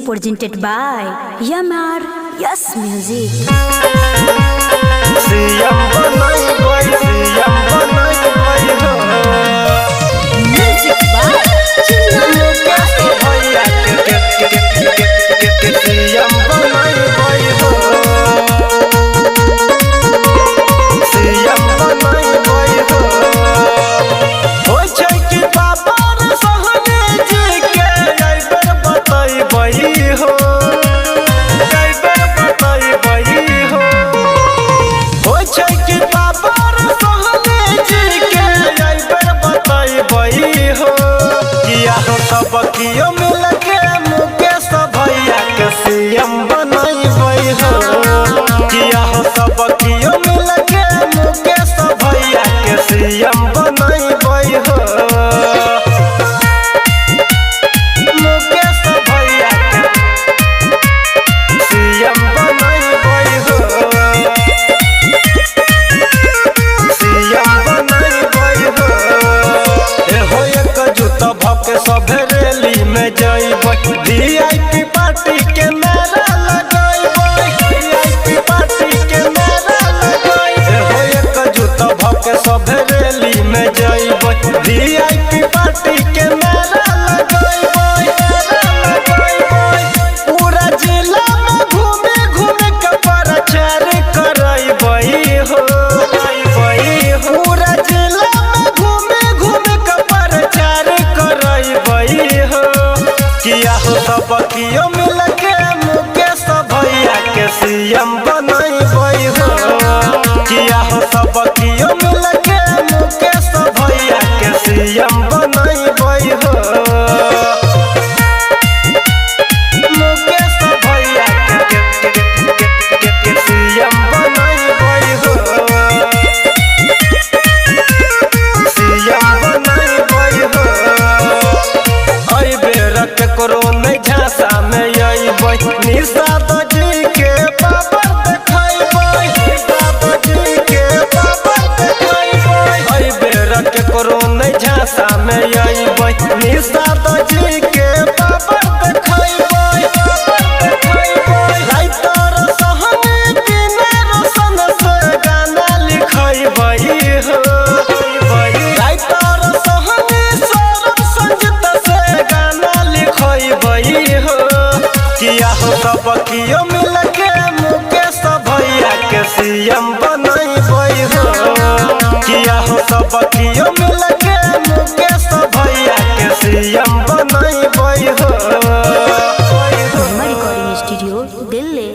Presented by Yamar Yes Music. CM बनैबै, CM बनैबै हो। Music by Chinna. Mukesh भैया के के के के के सीएम बनैबै हो। सीएम बनैबै हो। होइ छै कि बाबा रे सहने जी के एहि बेर बतैबै हो। एहि बेर बतैबै हो। होइ छै कि बाबा रे सहने जी के एहि बेर बतैबै हो। किया हो सब कियो मिल के मुकेश भैया के सीएम बनैबै हो। किया हो सब कियो मिल के मुकेश भैया के सीएम बनैबै हो। मुकेश भैया के सीएम बनैबै हो। सीएम बनैबै हो। एहो एक जूता भके सभे रैली में जइबै, वीआईपी पार्टी के नारा लगैबै, वीआईपी पार्टी के नारा लगैबै। एहो एक जूता भके सभे रैली में जइबै, वीआईपी पार्टी के नारा लगैबै, नारा लगैबै। पूरा जिला में घूमे घूमे के प्रचार करैबै हो। पूरा जिला में घूमे घूमे के प्रचार करैबै हो। किया हो सब कियो मिल के मुकेश भैया के सीएम बनैबै हो। किया हो सब कियो मिल के मुकेश भैया के सीएम बनैबै हो। मुकेश भैया के के के के के सीएम बनैबै हो। सीएम बनैबै हो। एहि बेर केकरो नहि झांसा में अइबै, निषाद जी के पावर देखैबै, निषाद जी के पावर देखैबै। एहि बेर केकरो नहि झांसा में अइबै, निषाद जी के पावर देखैबै, पावर देखैबै। राइटर सहने बिना रोशन से गाना लिखैबै हो। राइटर सहने सौरभ संगीत से गाना लिखैबै हो। किया हो सब कियो मिल के मुकेश भैया के सीएम बनैबै हो। किया हो सब कियो मिल के मुकेश भैया के सीएम बनैबै हो। Brahma Recording Studio, Delhi.